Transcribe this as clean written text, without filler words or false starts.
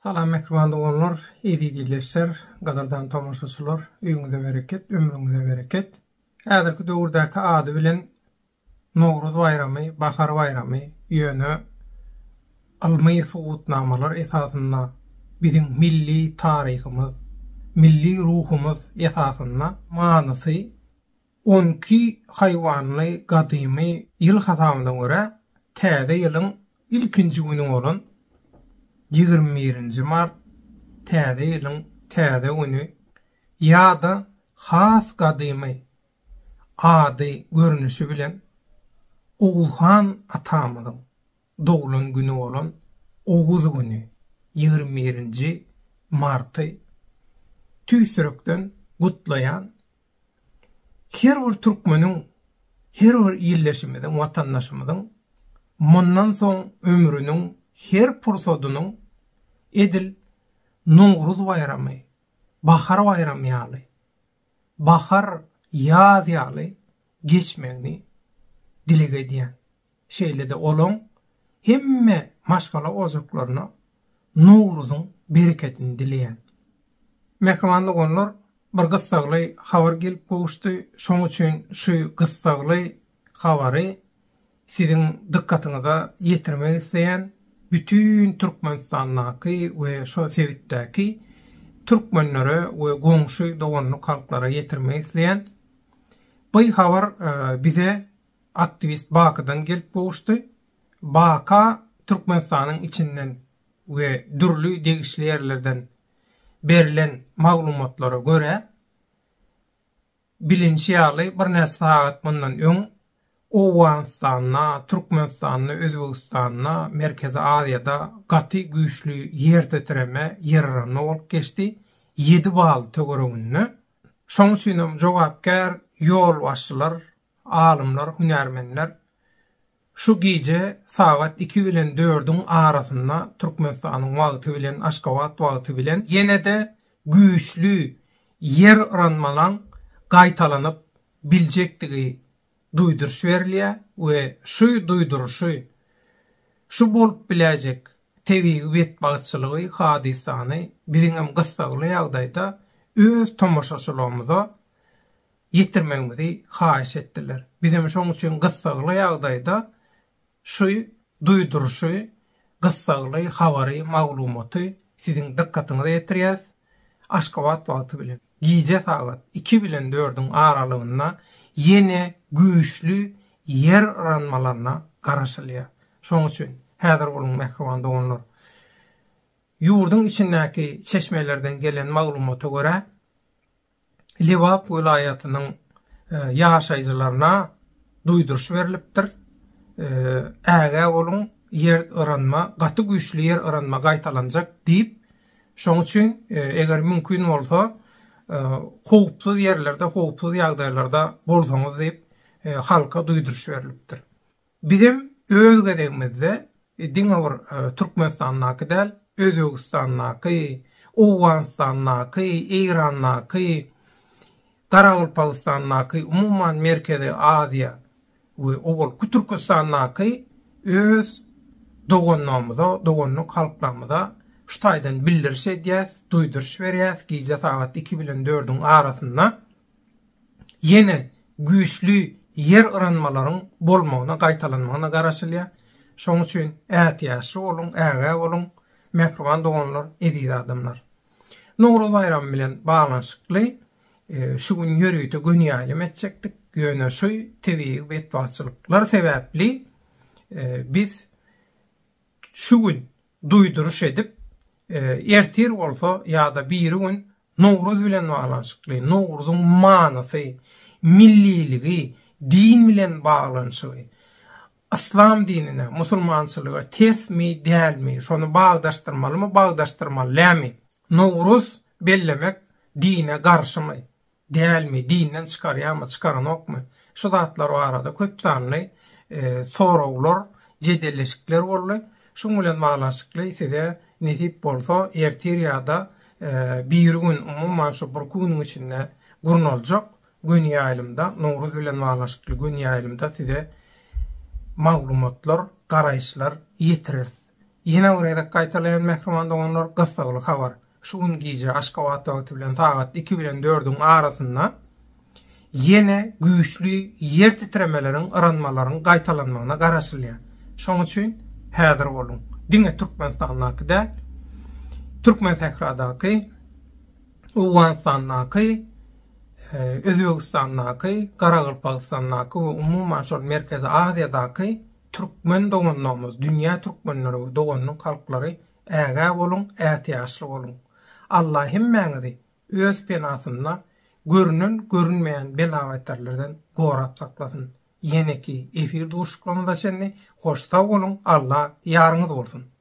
Salam mähriban doganlar, eziz ildeşler, gadyrdan tomaşaçylar, öýüňize bereket, ömrüňize bereket. Häzirki döwürdäki ady bilen Nowruz baýramy, Bahar baýramy, ýöne ylmy subutnamalar esasynda biziň milli taryhymyz, milli ruhumyz esasynda manysy 12 haýwanly gadymy ýyl hasabyna görä täze ýylyň ilkinji güni bolan 21-nji mart täze ýylyň täze güni ýa-da has gadymy ady görnüşi bilen Oguzhan atamyzyň doglan güni bolan Oguz güni, 21-nji marty tüýs ýürekden gutlaýan her bir türkmeniň, her bir ildeşimiziň, watandaşymyzyň mundan soň ömrüniň her pursadynyň edil Nowruz baýramy, Bahar baýramy ýaly bahar, ýaz ýaly geçmegini dileg edýän. Şeýle-de olaň hemme maşgala ojaklaryna Nowruzyň berekedini dileýän. Mähriban doganlar, bir gyssagly habar gelip gowuşdy. Şoň üçin şu gyssagly habary Siziň dykgatyňyza ýetirmek isleýän bütin Türkmenistandaky we şo sebitdäki türkmenlere we goňşy doganlyk halklara ýetirmek isleýän. By habar bize aktiwist Bakydan gelip gowuşdy. Baka Türkmenistanyň içinden we dürli degişli ýerlerden berlen maglumatlara görä, Bilinşi ýaly, birnäçe sagat mundan öň Owganystanda, Türkmenistanda, Özbegistanda, Merkezi Aziýada gaty güýçli ýer titreme, ýer yranma bolup geçdi, ýedi bal töwereginde. Şonuň üçinem jogapkär ýolbaşçylar, alymlar, hünärmenler Şu gije sagat iki bilen dördüň arasynda Türkmenistanyň wagty bilen Aşgabat wagty bilen ýene-de güýçli ýer yranmalaň gaýtalanyp biljekdigi duýduryş berilýär we şu duýduryşy şu bolup biläýjek tebigy betbagtçylygy, hadysany biziňem gyssagly ýagdaýda öz tomaşaçylygymyza ýetirmegimizi haýyş etdiler. Bizem şoň üçin gyssagly ýagdaýda şu duýduryşy, gyssagly habary, maglumaty siziň dykgatyňyza ýetirýäs. Aşgabat wagty bilen gije sagat iki bilen dördüň aralygynda ýene güýçli ýer yranmalaryna garaşylýar. Şoň üçin häzir boluň mähriban doganlar. Ýurduň içindäki çeşmelerden gelen maglumata görä, Lebap welaýatynyň ýaşaýjylaryna duýduryş berlipdir. Ägä boluň, ýer yranma, gaty güýçli ýer yranma gaýtalanjak diýip, şonuň üçin eger mümkin bolsa, howpsuz ýerlerde, howpsuz ýagdaýlarda bolsaňyz diýip, halka duýduryş berlipdir. Bizem öz gezegimizde diňe bir Türkmenistandaky däl, Özbegistandaky, Owganystandaky, Eýrandaky, Garagalpagystandaky, umuman Merkezi Aziýa we owalky Türküstandaky öz doganlarymyza, doganlyk halklarymyza şu taýdan bildiriş edýäs, duýduryş berýäs, gije sagat iki bilen dördüň arasynda ýene güýçli ýer yranmalaryň bolmagyna, gaýtalanmagyna garaşylýar. Şonuň üçin ätiýaçly boluň, ägä boluň, mähriban doganlar, eziz adamlar. Nowruz baýramy bilen baglanyşykly şu gün ýörite göni ýaýlym etjekdik. Ýöne şu tebigy betbagtçylyklar sebäpli biz şu gün duýduryş edip, ertir bolsa ýa-da biri gün Nowruz bilen baglanyşykly, Nowruzyň manysy, milliligi, din bilen baglanyşygy, yslam dinine, musulmançylyga tersmi, dälmi, şony bagdaşdyrmalymy, bagdaşdyrmaly dälmi? Nowruz bellemek dine garşymy? Dälmi, dinden çykarýarmy, çykaranokmy? Şu zatlar barada köp sanly soraglar, jedelleşikler boldy. Şuň bilen baglanyşykly size nesip bolsa ertir ýa-da birigün, umuman şu birki günüň içinde gurnaljak göni ýaýlymda, Nowruz bilen baglanyşykly göni ýaýlymda size maglumatlar, garaýyşlar ýetireris. Ýene bir gezek gaýtalaýan mähriban doganlar gyssagly habar. Şu gün gije Aşgabat wagty bilen sagat iki bilen dördüň arasynda ýene güýçli ýer titremeleriň, yranmalaryň gaýtalanmagyna garaşylýar. Şonuň üçin häzir boluň. Diňe Türkmenistandaky däl, Türkmensähradaky, Owganystandaky, Özbegistandaky, Garagalpagystandaky we umuman şol Merkezi Aziýadaky Türkmen doganlarymyz, dünýä türkmenleri we doganlyk halklary ägä boluň, ätiýaçly boluň. Alla hemmäňizi öz penasynda görünen, görünmeýän bela-beterlerden gorap saklasyn. Ýeneki efir duşuşyklarymyza çenli hoş sag boluň, Alla ýaryňyz bolsun!